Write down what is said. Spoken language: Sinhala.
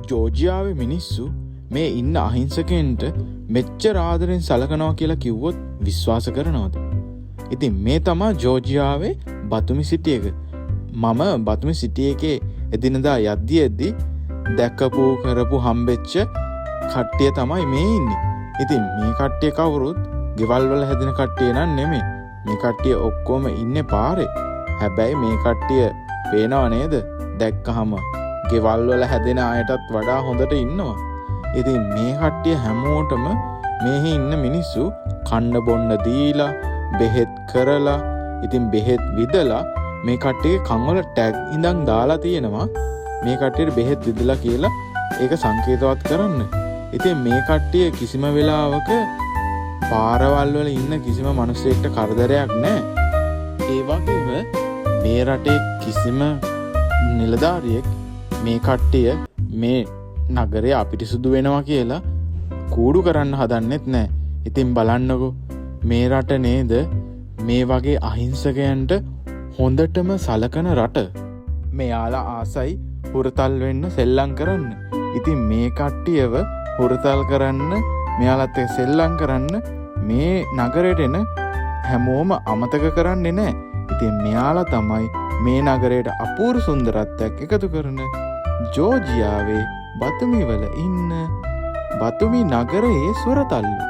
ජෝර්ජියාවේ මිනිස්සු මේ ඉන්න අහිංසකයන්ට මෙච්චර ආදරෙන් සලකනවා කියලා කිව්වොත් විශ්වාස කරනවද? ඉතින් මේ තමා ජෝර්ජියාවේ බතුමි සිටි එක. මම බතුමි සිටි එකේ එදිනදා යද්දි එද්දි දැකපු කරපු හම්බෙච්ච කට්ටිය තමයි මේ ඉන්නේ. ඉතින් මේ කට්ටිය කවුරුත් ගෙවල් වල හැදෙන කට්ටිය නම් නෙමෙයි. මේ කට්ටිය ඔක්කොම ඉන්නේ පාරේ. හැබැයි මේ කට්ටිය පේනව නේද? දැක්කහම ගෙවල් වල හැදෙන අයටත් වඩා හොඳට ඉන්නවා. ඉතින් මේ කට්ටිය හැමෝටම මෙහි ඉන්න මිනිස්සු කන්න බොන්න දීලා, බෙහෙත් කරලා, ඉතින් බෙහෙත් විදලා, මේ කට්ටියගේ කන් වල ටැග් ඉඳන් දාලා තියෙනවා මේ කට්ටියට බෙහෙත් විදලා කියලා ඒක සංකේතවත් කරන්න. ඉතින් මේ කට්ටිය කිසිම වෙලාවක පාරවල් වල ඉන්න කිසිම මිනිස්සෙක්ට කරදරයක් නැහැ. ඒ වගේම මේ රටේ කිසිම නිලධාරියෙක් මේ කට්ටිය මේ නගරය අපිරිසුදු වෙනවා කියලා කූඩු කරන්න හදන්නෙත් නෑ. ඉතින් බලන්නකෝ, මේ රට නේද මේ වගේ අහිංසකයන්ට හොඳටම සලකන රට. මෙයාලා ආසයි හුරතල් වෙන්න, සෙල්ලම් කරන්න. ඉතින් මේ කට්ටියව හුරතල් කරන්න, මෙයාලත් එක්ක සෙල්ලම් කරන්න මේ නගරයට එන හැමෝම අමතක කරන්නේ නෑ. ඉතින් මෙයාලා තමයි මේ නගරයට අපූර්ව සුන්දරත්වයක් එකතු කරන ජෝර්ජියාවේ බතුමි වල ඉන්න බතුමි නගරයේ සුරතල්ලු.